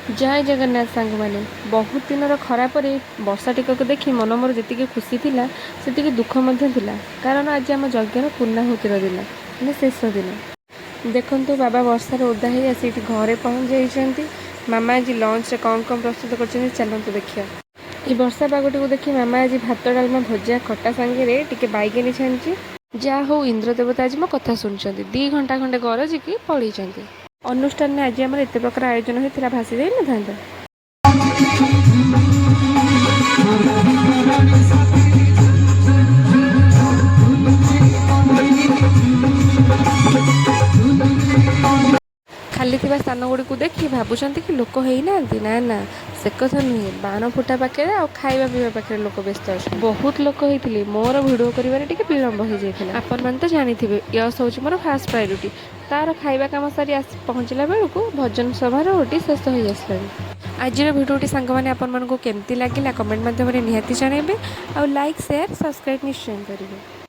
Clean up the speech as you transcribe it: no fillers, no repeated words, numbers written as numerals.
ଜୟ ଜଗନ୍ନାଥ ସାଙ୍ଗମାନେ। ବହୁତ ଦିନର ଖରା ପରେ ବର୍ଷା ଟିକକ ଦେଖି ମନ ମୋର ଯେତିକି ଖୁସି ଥିଲା, ସେତିକି ଦୁଃଖ ମଧ୍ୟ ଥିଲା। କାରଣ ଆଜି ଆମ ଯଜ୍ଞର ପୂର୍ଣ୍ଣାହୁତିର ଦିନ, ମାନେ ଶେଷ ଦିନ। ଦେଖନ୍ତୁ, ବାବା ବର୍ଷାରେ ଓଦା ହେଇ ଆସି ଏଠି ଘରେ ପହଞ୍ଚି ଯାଇଛନ୍ତି। ମାମା ଆଜି ଲଞ୍ଚରେ କ'ଣ କ'ଣ ପ୍ରସ୍ତୁତ କରିଛନ୍ତି, ଚାଲନ୍ତୁ ଦେଖିବା। ଏ ବର୍ଷା ପାଗଟିକୁ ଦେଖି ମାମା ଆଜି ଭାତ, ଡାଲମା, ଭଜା, ଖଟା ସାଙ୍ଗରେ ଟିକେ ବାଇଗେନି ଛାଣିଛି। ଯାହା ହଉ, ଇନ୍ଦ୍ର ଦେବତା ଆଜି ମୋ କଥା ଶୁଣିଛନ୍ତି। 2 ଘଣ୍ଟା ଖଣ୍ଡେ ଗରଜିକି ପଳେଇଛନ୍ତି। ଅନୁଷ୍ଠାନରେ ଆଜି ଆମର ଏତେ ପ୍ରକାର ଆୟୋଜନ ହେଇଥିଲା, ଭାସି ଯାଇନଥାନ୍ତା? ଖାଲି ଥିବା ସ୍ଥାନ ଗୁଡ଼ିକୁ ଦେଖି ଭାବୁଛନ୍ତି କି ଲୋକ ହେଇନାହାନ୍ତି? ନା ନା, ସେ କଥା ନୁହେଁ। ବାଣ ଫୁଟା ପାଖରେ ଆଉ ଖାଇବା ପିଇବା ପାଖରେ ଲୋକ ବ୍ୟସ୍ତ ଅଛନ୍ତି। ବହୁତ ଲୋକ ହେଇଥିଲେ। ମୋର ଭିଡ଼ିଓ କରିବାରେ ଟିକେ ବିଳମ୍ବ ହେଇଯାଇଥିଲା। ଆପଣମାନେ ତ ଜାଣିଥିବେ, ୟଶ ହେଉଛି ମୋର ଫାଷ୍ଟ ପ୍ରାୟୋରିଟି। ତାର ଖାଇବା କାମ ସାରି ଆସି ପହଞ୍ଚିଲା ବେଳକୁ ଭଜନ ସମାରୋହଟି ଶେଷ ହେଇ ଆସିଲାଣି। ଆଜିର ଭିଡ଼ିଓଟି ସାଙ୍ଗମାନେ, ଆପଣମାନଙ୍କୁ କେମିତି ଲାଗିଲା, କମେଣ୍ଟ ମାଧ୍ୟମରେ ନିହାତି ଜଣାଇବେ ଆଉ ଲାଇକ୍, ସେୟାର, ସବସ୍କ୍ରାଇବ୍ ନିଶ୍ଚୟ କରିବେ।